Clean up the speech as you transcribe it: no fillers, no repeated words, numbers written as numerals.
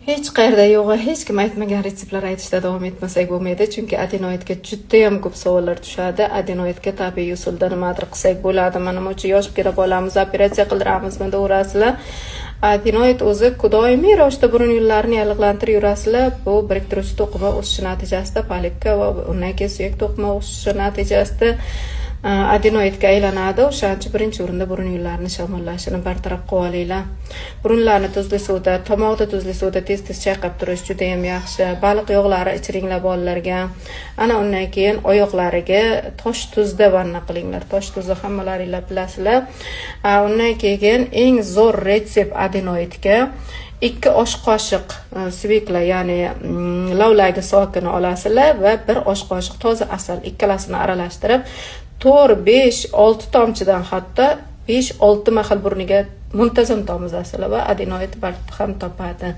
Hech qayerda yo'q, hech kim aytmagan retseptlar aytishda davom etmasak bo'lmaydi, chunki adenoidga judayam ko'p savollar tushadi. Adenoidga tabiiy usulda nimadir qilsak bo'ladimi, nima uchun yoshgina bolamiz operatsiya qildiramizmi, deyaverasizlar. Adenoid o'zi doimiy ravishda burun yo'llarini yallig'lantirib yurasizlar. Bu biriktiruvchi to'qima o'sishi natijasida polipga va undan keyin suyak to'qima o'sishi natijasida adenoidga aylanadi. O'shaning uchun birinchi o'rinda burun yo'llarini shamollashini bartaraf qilib olinglar. Burunlarni tuzli suvda, tomoqda tuzli suvda tez tez chayqab turish judayam yaxshi. Baliq yog'lari ichiringlar bolalarga. Ana undan keyin oyoqlariga tosh tuzda vanna qilinglar. Tosh tuzni hammalaringlar bilasizlar. Undan keyin eng zo'r retsept adenoidga: 2 osh qoshiq свёкла, ya'ni lavlagi sokini olasizlar va 1 osh qoshiq toza asal, ikkalasini aralashtirib, 4, 5, 6 tomchidan, hatto 5, 6 mahal burniga muntazam tomizasizlar va adenoid barham topadi.